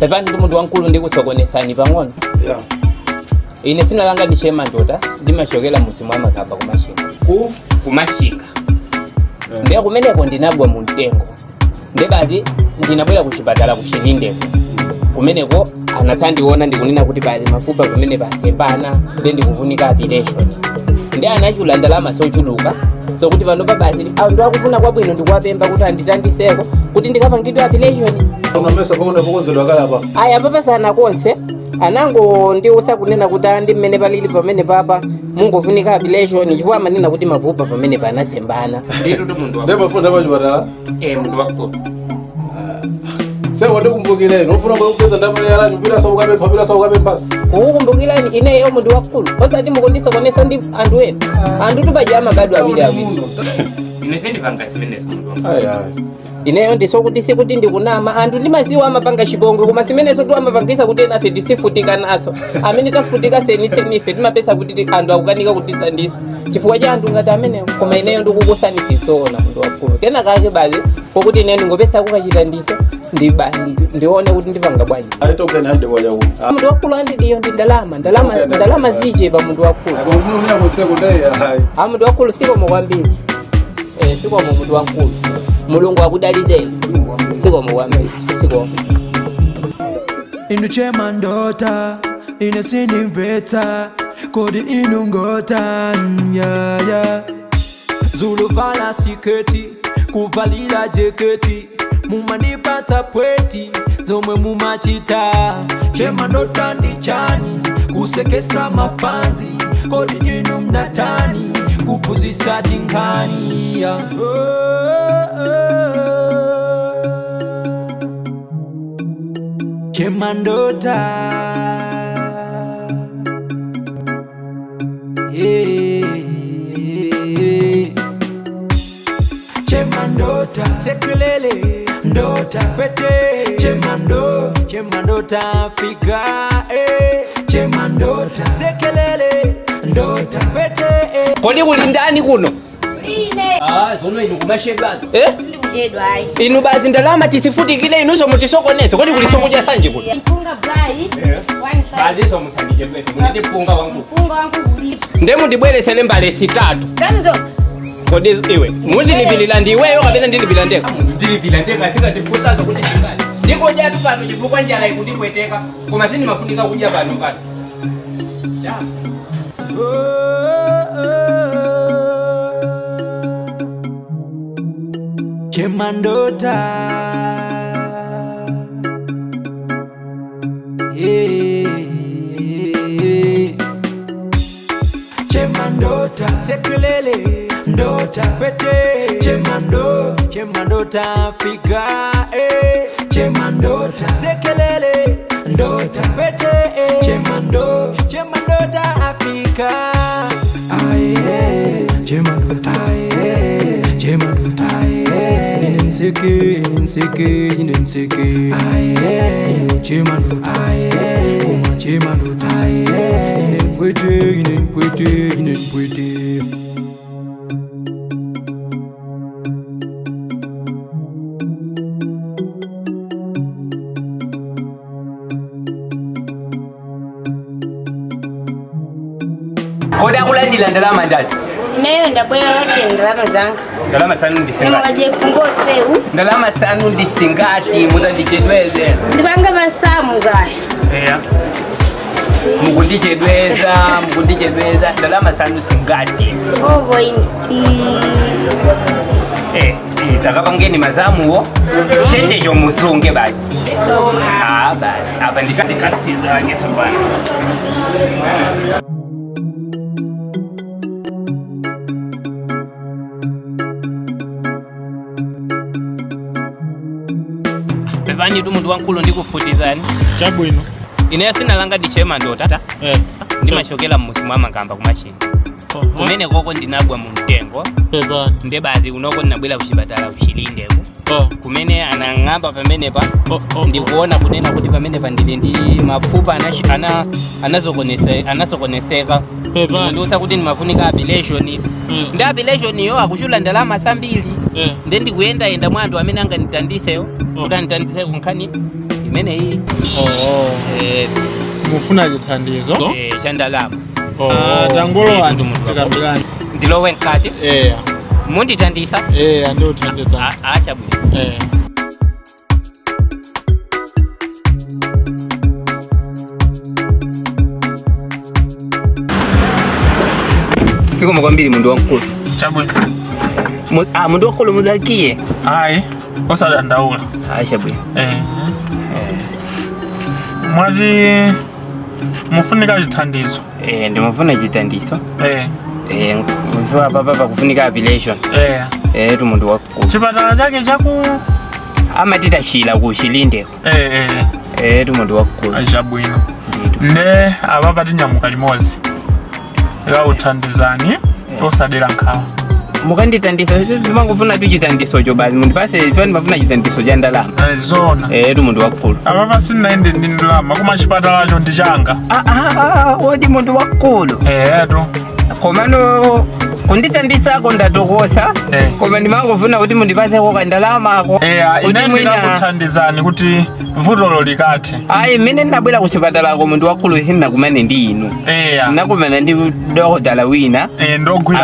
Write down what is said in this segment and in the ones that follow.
Pepani ndi munthu wamkulu ndikusokonesani pang'ono. Yeah. Ine sina langa ndi Che Mandota, ndimachokera mudzi mwa Makamba kumashinga. Ku? Kumashinga. Ndiye kumeneko ndinagwa mu mtengo. Ndiye basi ndinabwera kuchipatala kuchilindeko. Kumeneko anatsandiona ndikunena kuti basi mafupa pamene pasembana, ndiye ndikuvunika operation. Ndiye anachula ndalama sochuluka. So kuti panopa basi anthu akufuna kwabwino ndikuwapempha kuti anditandiseko kuti ndikapangidwe operation. Unamesa pakuno pokonzedwa kale apa. Aya papa sana konse anango ndiusa kunena kuti andi mmene palili pamene papa mungofunika operation chifukwa amanena kuti mafupa pamene panasembana. Nditu tu munthu Ndipo funda pa chipatala. Munthu wamkulu. Sebo ndikumbukire, nofuna kupeza ndamene yala kupita so ukapempha pita so ukapempha. Kukumbukirani ineyo munthu wamkulu. Osati mukundisokonesa ndi anthu ena. Anthu tupaja amabadwa awiri awiri. Ine sindipanga zimenezo munthu wamkulu. Ayi ayi. Ineyo ndisokuti sikuti ndikunama anthu ndimaziwa amapanga chipongwe koma zimenezo tu amapangisa kuti ena afe tisifutika nazo. Amene tafutika seni seni ife timapesa kuti anthu akukanika kutisandisa chifukwa cha anthu ngati amenewo. Koma ineyo ndikukusani sizoona munthu wamkulu. Kena kake basi pokuti ineyo ndingopesa kukachita ndiso ndione kuti ndipanga bwanji. Ayi token hande kwa yawo. Munthu wamkulu andidiyo ndi ndalama, ndalama, ndalama zichepa munthu wamkulu. Akuluakulu mina kuseko ndeye hayi. Munthu wamkulu sikomo kwambiri. Sikomo munthu wamkulu. Mulungu akudalitseni. Sikomo kwambiri, sikomo. Inu Che Mandota, ine sinimveta, kodi inu ngota, yeah, yeah. Zulu vala siketi, kuvalila jeketi, mumanipata pweti, zomwe mumachita. Che Mandota ndi chani, kusekesa mafanzi, kodi inu mnatani, kupuzisa tinkani, yeah. Oh, oh, oh. Che Mandota, yeah. Che Mandota, sekelele, ndota, fete. Che Mando, Che Mandota, fika, eh. Che Mandota, sekelele, ndota, fete, eh. Kodi kuli ndani kuno? Ine. Zono inu kumashedwa. Sindikuchedwa ayi. Inu basi ndalama tisifutikile inuso mutisokonetse. Kodi kuli chokudya sanje kuno? Mpunga brai. 15. Basi so musandichedwese, muli mpunga wangu. Mpunga wangu ulipo. Nde mundibweretsere mbale zitatu. Zanu zokha. Kodi iwe, mundilipilira ndiweyo kapena ndilipilira ndekha? Ndilipilira ndekha sikatifusazo kuti chingani. Ndikudya tu pano chifukwa njala ikundipweteka, koma sindimafunika kudya pano pati. Cha. Che Mandota, yeah. Che Mandota, sekelele, ndota, fete. Che Mando, Che Mandota, fika, eh. Che Mandota, sekelele, ndota, fete, eh. Che Mando, Che Mandota, Afrika. Aye, Che Mandota, aye, Che Mandota, aye. Inseke, inseke, inseke. Aye, Che Mandota, aye, Kuma Che Mandota, aye. Inenpwete, inenpwete, inenpwete. Kodi akulandira ndalama ndani? Ineyo ndabwera lake ndalama zanga. Ndalama sanu ndisingati. Ndalama kungoseu. Ndalama sanu ndisingati muzandichedweze. Ndipanga masamu kaya. Yeah. Mukundichedweza, mukundichedweza. Ndalama sanu singati. 4. Takapangeni mazamuwo. Chenjecho musunge basi. Basi. Apa ndikasiza ngeso pano. Pepani tu munthu wamkulu ndikufutizani. Chabwino. Ineyo sinalanga ndi Che Mandota. Ndimachokera mmuzi mwa Makamba kumachinga. Kumene koko ndinagwa mu mtengo. Pepani. Nde basi kunoko ndinabwera kuchipatala kuchilindeko. Kumene anang'amba pamenepa ndikuona kunena kuti pamenepa ndili ndi mafupa anasokoneseka. Ndiusa kuti ndimafunika operation. Ndi operation yo akuchula ndalama zambiri. Nde ndikuyendayenda mwa anthu amene anganditandiseyo. Kuti anditandise kunkhani imeneyi. Oh. Mufuna chithandizo? Cha ndalama. Oh. Tangolowa tikambirani. Ndilowe mkati? Mundithandiza? Ndiuthandiza. Chabwino. Zikomo kwambiri mundu wamkulu. Chabwino. Mundu wamkulu muzakiye. Ayi, osadandaula. Chabwino. Mwati mufunika chithandizo. Ndimafuna chithandizo. Mvua papa pakufunika appellation. Tu mundu wamkulu. Chipatala chake chaku amatitashila kuchilindeko. Tu mundu wamkulu. Chabwino. Nde apapa tinyamuka limodzi. Ikakuthandizani osadera nkhawa. Mukandithandiza ndimangofuna tu chithandizocho basi mundipase chifukwa ndimafuna chithandizo cha ndalama. Zona. Tu mundu wamkulu. Apapa sindinayende ndi ndalama koma chipatalacho ndi changa. Odi mundu wamkulu. Tu. Komano kundithandizako ndatokosa. Koma ndimangofuna kuti mundipaseko kandalamako. Ine ndikakuthandizani kuti vutolo likathe. Ayi, mmene ndinabwera kuchipatalako mundu wamkulu sindinakumane ndi inu. Ndinakumana ndi dokotala wina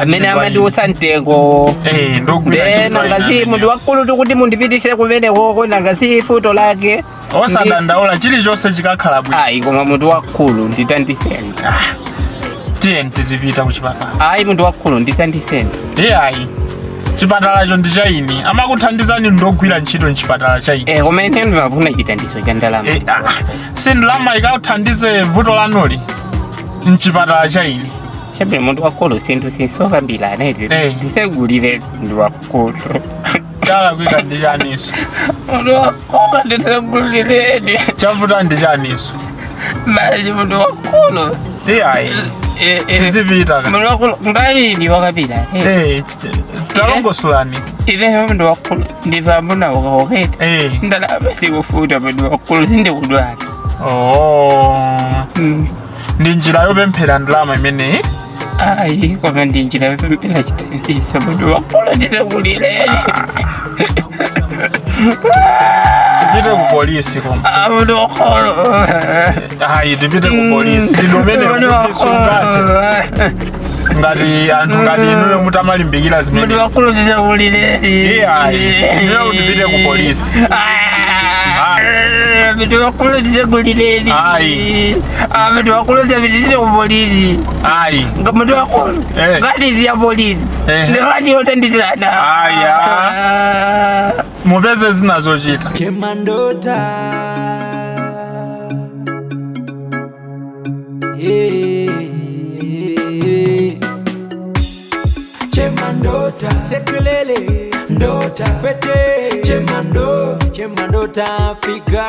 amene amandiusa mtengo. Nanga si mundu wamkulu tikuti mundipitise kumenekoko, nanga si futo lake. Osadandaula, chilichonse chikakhala bwino. Ayi, koma mundu wamkulu ndithandizeni. Tiye tizipita kuchipatala. Ayi, mundu wamkulu ndithandizeni. Ayi, chipatalacho ndi cha ine. Amakuthandizani ndogwira ntchito mchipatala cha ine. Koma ine ndimafuna chithandizo cha ndalama. Si ndalama ikakuthandize vuto lanuli mchipatala cha ine. Chabwino mundu wamkulu sinthu sinsokambirana ine. Ndisegulire mundu wamkulu. Chalakwika ndi chaniso. Mundu wamkulu ndisegulireni. Chavuta ndi chaniso. Maji mundu wamkulu. Ayi. Tizipita. Mundu wamkulu ngaini wakapita. Talongosolani. Ine mundu wamkulu ndivamuna wakawoketa. Ndalama sikufuta mundu wamkulu sindikudwala. Ndi njira yopemphera ndalama imeneyi? Ayi, koma ndi njira yopemphera chithandizo mundu wamkulu ndisegulireni. Tipite ku polisi koma. Mundu wamkulu. Ayi, tipite ku polisi. Ndi umene kuti ngati anthu ngati inuyo mutamalimbikira zimene. Mundu wamkulu ndisegulireni. Ayi, inuyo tipite ku polisi. Mundu wamkulu ndisegulireni. Ayi. Mundu wamkulu ndisegulireni ku polisi. Ayi. Mundu wamkulu. Ngati ya polisi. Ndikati yothandizana. Aya. Mupeze zinazochita. Chemandota. Chemandota. Sekelele. Ndota. Fete. Chemando. Chemandota. Fika.